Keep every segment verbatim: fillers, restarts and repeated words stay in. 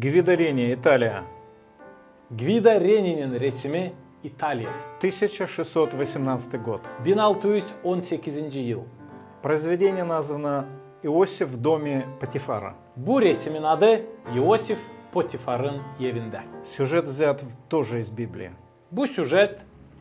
Гвидо Рени, Италия. Гвидо Ренинин resimi, İtalya. Тысяча шестьсот восемнадцатый год. Bin altı yüz on sekizinci yıl. Произведение названо «Иосиф в доме Потифара». Bu resimin adı İosif Potifarın evindä. Сюжет взят в- тоже из Библии. Bu süjet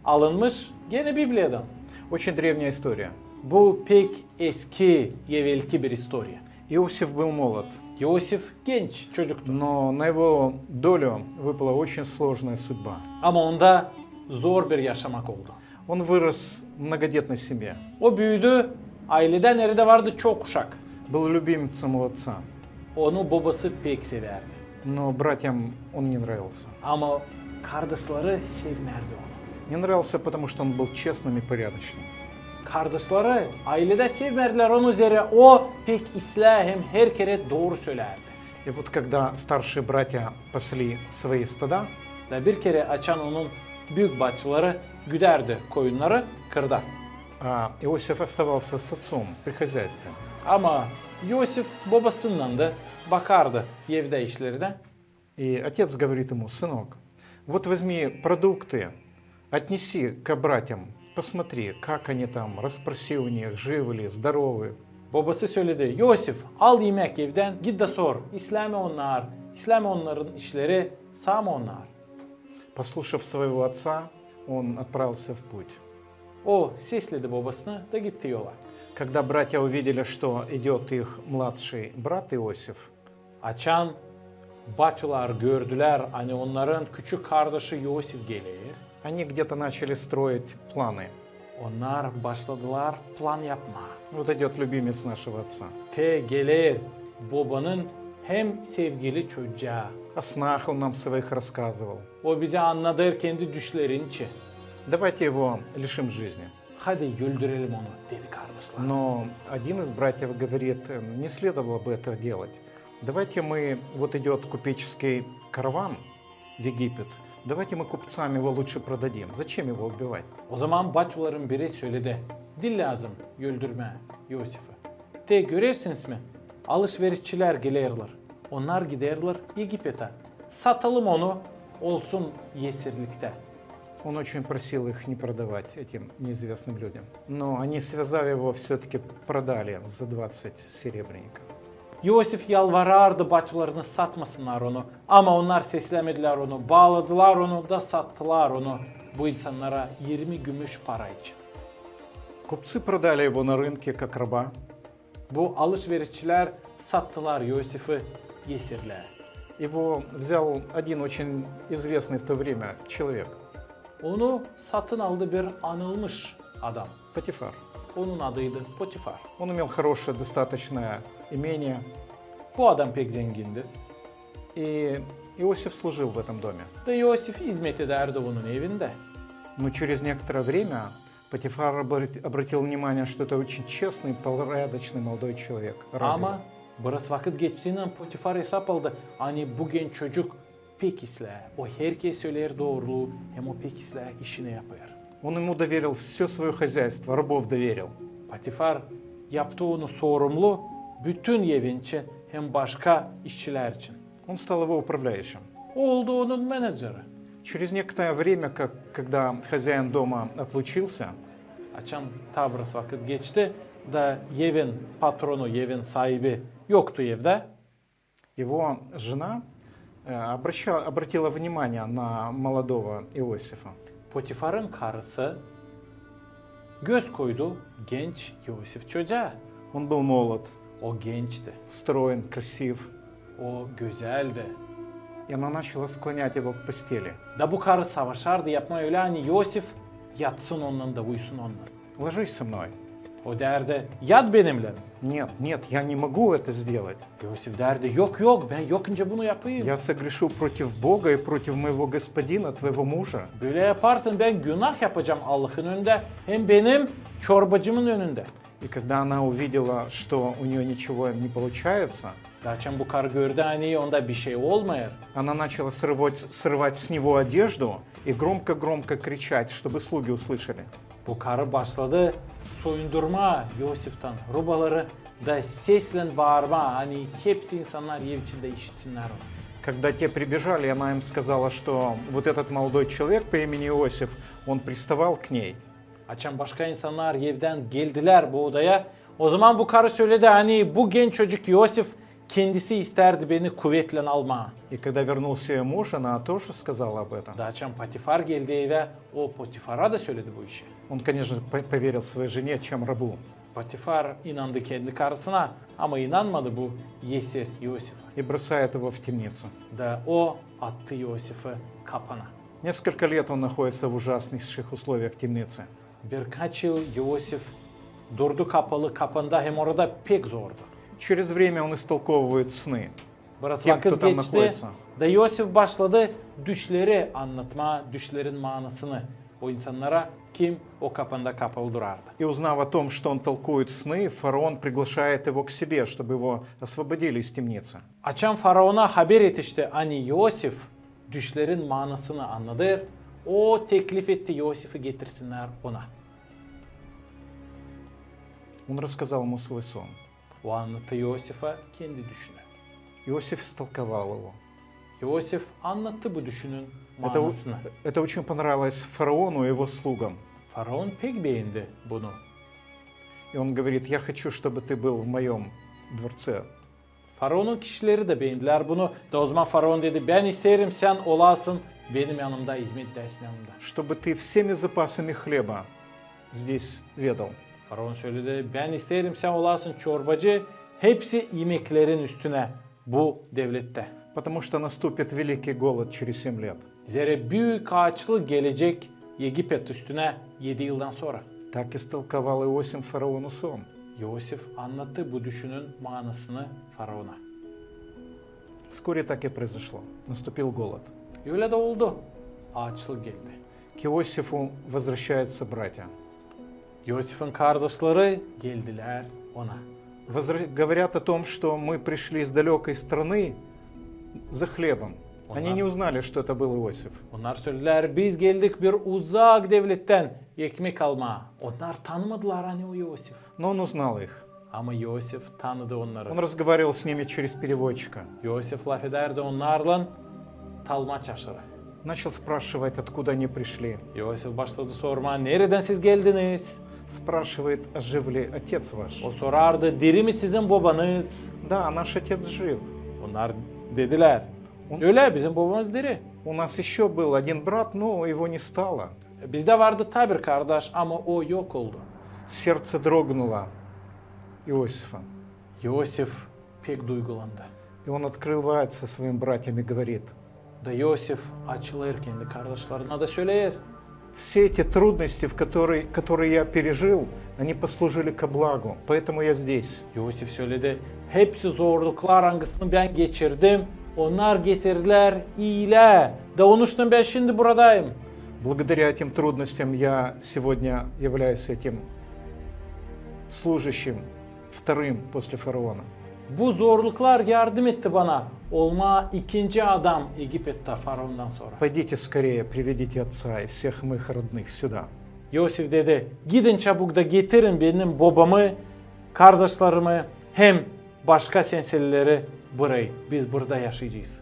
alınmış genä Bibliyadan. Очень древняя история. Bu pek eski, evelki bir istoriya. Иосиф был молод, İosif genç çocuktu. Но на его долю выпала очень сложная судьба. Ama onda zor bir yaşamak oldu. Он вырос в многодетной семье. O büüdü ayledä, neredä vardı çok uşak. Был любимцем у отца. Onu bobası pek sevärdi. Но братьям он не нравился. Ama kardaşları sevmärdi onu. Не нравился, потому что он был честным и порядочным. Kardaşları ayledä sevmärdilär onu, zerä o pek islää hem herkerä dooru sölärdi. И вот когда старшие братья пасли свои стада, Da bir kerä açan onun büük bacıları güdärdi koyunnarı kırda. А Иосиф оставался с отцом при хозяйстве. Ama İosif bobasınnan da bakardı evdä işlerinä. И отец говорит ему: «Сынок, вот возьми продукты, отнеси к братьям, посмотри, как они там, расспроси у них, живы ли, здоровы». Bobası söledi: İosif, al imäk evdän, git da sor, islää mi onnar, islää mi onnarın işleri, saa mı onnar? Послушав своего отца, он отправился в путь. O sesledi bobasını da gitti yola. Когда братья увидели, что идёт их младший брат Иосиф, Açan bacılar gördülär, ani onnarın küçük kardaşı İosif geler, они где-то начали строить планы. onnar başladılar plan yapmaa. Вот идёт любимец нашего отца. Te geler bobanın hem sevgili çocaa. О снах он нам своих рассказывал. O bizä annadêr kendi düşlerini. Давайте его лишим жизни. Hadi öldürelim onu, dedi kardaşlar. Но один из братьев говорит: «Э, не следовало бы этого делать. Давайте мы, вот идёт купеческий караван в Египет, давайте мы купцам его лучше продадим. Zачем его убивать?» O zaman bacıların biri söledi: Diil lääzım öldürmää İosifi. Te görersiniz mi, alış-verişçilär gelerlär. Onnar giderlär Egipetä. Satalım onu, olsun esirliktä. Он очень просил их не продавать этим неизвестным людям. Но они, связав его, всё-таки продали за двадцать серебряников. İosif yalvarardı bacılarını satmasınnar onu, ama onnar seslämedilär onu, baaladılar onu da sattılar onu bu insannara irmi gümüş para için. Купцы продали его на рынке как раба. Bu alış-verişçilär sattılar İosifi esirlää. Его взял один очень известный в то время человек. Onu satın aldı bir anılmış adam. Потифар. Onun adıydı Potifar. Он имел хорошее достаточное имение. Bu adam pek zengindi. И Иосиф служил в этом доме. Da İosif izmet edärdi onun evindä. Но через некоторое время Потифар обрат- обратил внимание, что это очень честный, порядочный молодой человек. Раб его. Ama biraz vakıt geçtiinän Potifar esap aldı, ani bu genç çocuk pek islää. O herkerä söleer dooruluu, hem o pek islää işini yapêr. Он ему доверил всё своё хозяйство, рабов доверил. Potifar yaptı onu sorumlu bütün evin için hem başka işçilär için. Он стал его управляющим. O oldu onun menedjeri. Через некоторое время, как, когда хозяин дома отлучился, Açan taa biraz vakıt geçti, da evin patronu, evin saibi yoktu evdä. Его жена э, обраща- обратила внимание на молодого Иосифа. Potifarın karısı göz koydu genç İosif çocaa. Он был молод, O gençti. Строен, красив. O gözäldi. И она начала склонять его к постели. Da bu karı savaşardı yapmaa ölä, ani İosif yatsın ondan da uyusun ondan. Ложись со мной. O därdi: yat benimnän. Нет, нет, я не могу это сделать. İosif därdi: yok, yok, bän yok nicä bunu yapayım. Я согрешу против Бога и против моего господина, твоего мужа. Bölä yaparsan, bän günah yapacam Allahın önündä hem benim çorbacımın önündä. И когда она увидела, что у нее ничего не получается, Da açan bu karı gördü, ani onda bir şey olmêêr, она начала срывать, срывать с него одежду и громко-громко кричать, чтобы слуги услышали. Bu karı başladı soyundurmaa İosiftan rubaları da seslän baarmaa, ani hepsi insannar ev içindä işitsinnär onu. Когда те прибежали, она им сказала, что вот этот молодой человек по имени Иосиф, он приставал к ней. Açan başka insannar evdän geldilär bu odaya, ozaman bu karı söledi, ani bu genç çocuk İosif kendisi istärdi beni kuvetlän almaa. И когда вернулся её муж, она тоже сказала об этом. Da açan Potifar geldi evä, o Potifara da söledi bu işi. Он, конечно, по- поверил своей жене, чем рабу. Potifar inandı kendi karısına, ama inanmadı bu esir İosifä. И бросает его в темницу. Da o attı İosifi kapana. Несколько лет он находится в ужаснейших условиях темницы. Birkaç yıl İosif durdu kapalı kapanda, hem orada pek zordu. Через время он истолковывает сны. Biraz Kim vakıt кто там geçti, находится? Da İosif başladı düşleri annatmaa, düşlerin maanasını o insannara, kim o kapanda kapalı durardı. И узнав о том, что он толкует сны, фараон приглашает его к себе, чтобы его освободили из темницы. Açan faraona haber etişti, ani İosif düşlerin maanasını annadêr, o teklif etti İosifi getirsinnär ona. Он рассказал ему свой сон. O annattı İosifä kendi düşünü. Иосиф истолковал его. İosif annattı bu düşünün Это, у- maanasını. это очень понравилось фараону и его слугам. Faraon pek beendi bunu. И он говорит: «Я хочу, чтобы ты был в моем дворце». Faraonun kişileri dä beendilär bunu. Da ozaman faraon dedi: «Bän isteerim, sän olasın benim yanımda, izmet edesin yanımda». Чтобы ты всеми запасами хлеба здесь ведал. Faraon söledi: «Bän isteerim, sän olasın çorbacı hepsi imeklerin üstünä bu devlettä. Потому что наступит великий голод через семь лет. Zerä büük aaçlık gelecek Egipet üstünä edi yıldan sora». Так истолковал Иосиф фараону сон. İosif annattı bu düşünün maanasını faraona. Вскоре так и произошло. Наступил голод. Ölä dä oldu. Aaçlık geldi. К Иосифу возвращаются братья. İosifin kardaşları geldilär ona. Возра- Говорят о том, что мы пришли из далекой страны за хлебом. Они Ага. Не узнали, что это был Иосиф. Onnar söledilär: «Biz geldik bir uzak devlettän ekmek almaa». Onnar tanımadılar, ani o İosif. Но он узнал их. Ama İosif tanıdı onnarı. Он разговаривал с ними через переводчика. İosif lafedärdi onnarlan talmaç aşırı. Начал спрашивать, откуда они пришли. İosif başladı sormaa: «Neredän siz geldiniz?» Спрашивает, а жив ли отец ваш? O sorardı: «Diri mi sizin bobanız?» Да, наш отец жив. Onnar dedilär: «Ölä, bizim bobamız diri. У нас еще был один брат, но его не стало. Bizdä vardı taa bir kardaş, ama o yok oldu». Сердце дрогнуло Иосифа. İosif pek duygulandı. И он открывается своим братьям и говорит: Da İosif açılêr kendi kardaşlarına da söleer: Все эти трудности, в которые, которые я пережил, они послужили ко благу, поэтому я здесь. İosif söledi: «Hepsi zorluklar, angısını bän geçirdim, onnar getirdilär iilää. Da onuştan bän şindi buradayım». Благодаря этим трудностям я сегодня являюсь этим служащим, вторым после фараона. Bu zorluklar yardım etti bana olmaa ikinci adam Egipettä faraondan sora. Пойдите скорее, приведите отца и всех моих родных сюда. İosif dedi: «Gidin çabuk da getirin benim bobamı, kardaşlarımı hem başka senselileri burayı. Biz burada yaşayacez».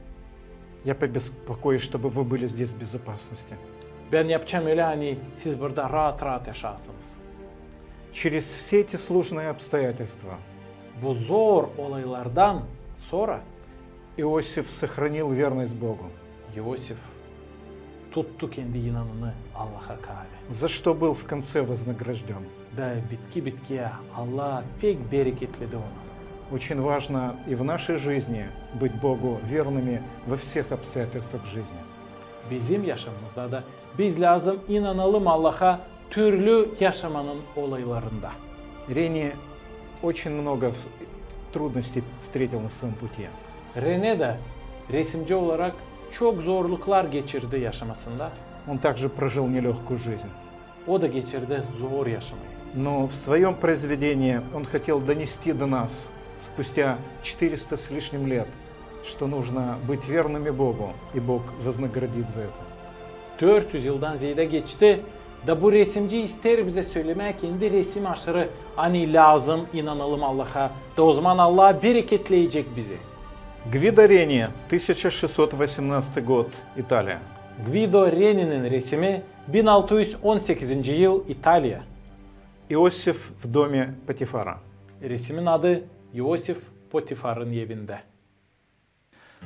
Я побеспокоюсь, чтобы вы были здесь в безопасности. Bän yapacam ölä, ani siz burada raat-raat yaşaasınız. Через все эти сложные обстоятельства Bu zor olaylardan sora Иосиф сохранил верность Богу, İosif tuttu kendi inanını Allaha kaavi. За что был в конце вознагражден. Da bitki-bitkiyä Allah pek bereketledi onu. Очень важно и в нашей жизни быть Богу верными во всех обстоятельствах жизни. Bizim yaşamamızda da biz lääzım inanalım Allaha türlü yaşamanın olaylarında. Рени очень много в- трудностей встретил на своем пути. Rene dä resimci olarak çok zorluklar geçirdi yaşamasında. Он также прожил нелегкую жизнь. O da geçirdi zor yaşamayı. Но в своем произведении он хотел донести до нас, спустя четыреста с лишним лет, что нужно быть верными Богу, и Бог вознаградит за это. Dört üz yıldan zeedä geçti, da bu resimci isteer bizä sölemää kendi resim aşırı, ani lääzım inanalım Allaha, da ozaman Allah bereketleyecek bizi. Гвидо Рени, тысяча шестьсот восемнадцатый год, Италия. Gvido Reni'nin resimi, bin altı yüz on sekizinci yıl, İtalya. Иосиф в доме Патифара. Resimin adı İosif Potifarın evindä.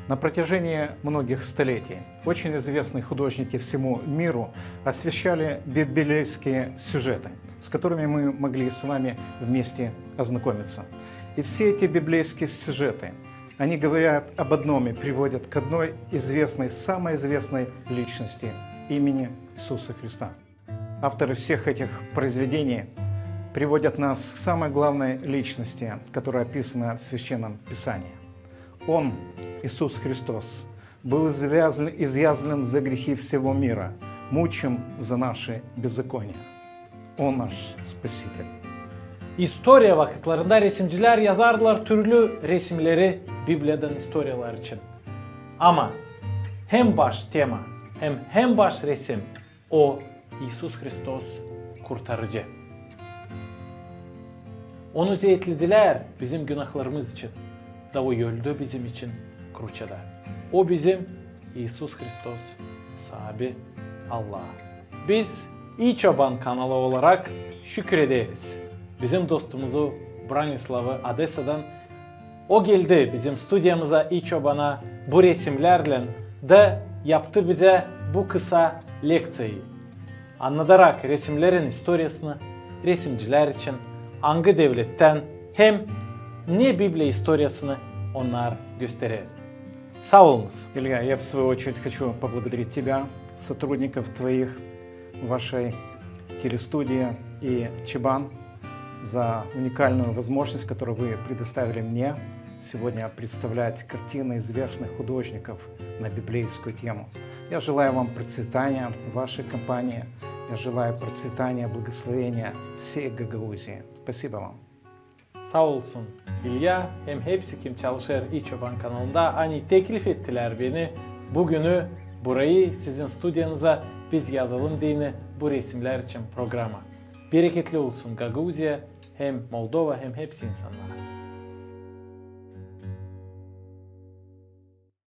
На протяжении многих столетий очень известные художники всему миру освещали библейские сюжеты, с которыми мы могли с вами вместе ознакомиться. И все эти библейские сюжеты, они говорят об одном и приводят к одной известной, самой известной личности, имени Иисуса Христа. Авторы всех этих произведений приводят нас к самой главной личности, которая описана в Священном Писании. Он, Иисус Христос, был изъязлен, изъязлен за грехи всего мира, мучим за наши беззакония. Он наш Спаситель. İstoriya vakıtlarında resimcilär yazardılar türlü resimneri Bibliyadan istoriyalar için. Ama hem baş tema, hem hem baş resim o İisus Hristos, Kurtarıcı. Onu zeetledilär bizim günahlarımız için, da O öldü bizim için kruçada. O bizim İisus Hristos, saabi Allah. Biz İi Çoban kanalı olarak şükür ederiz bizim dostumuzu Branislavı Odesa'dan. O geldi bizim studiyamıza, İi Çobana, bu resimnärlän da yaptı bizä bu kısa lekţiyayı, annadarak resimnerin istoriyasını, resimcilär için, angı devlettän hem ne Bibliya istoriyasını onnar gösterer. Saa olunuz. Илья, я в свою очередь хочу поблагодарить тебя, сотрудников твоих, вашей телестудии и Чобан за уникальную возможность, которую вы предоставили мне сегодня представлять картины известных художников на библейскую тему. Я желаю вам процветания в вашей компании. Я желаю процветания, благословения всей Гагаузии. Спасибо вам. Saa olsun İlya hem hepsi, kim çalışêr İi Çoban kanalında, ani teklif ettilär beni bugünü burayı sizin studiyanıza biz yazalım deyni bu resimnär için programa. Bereketli olsun Gagauziya, hem Moldova, hem hepsi insannara.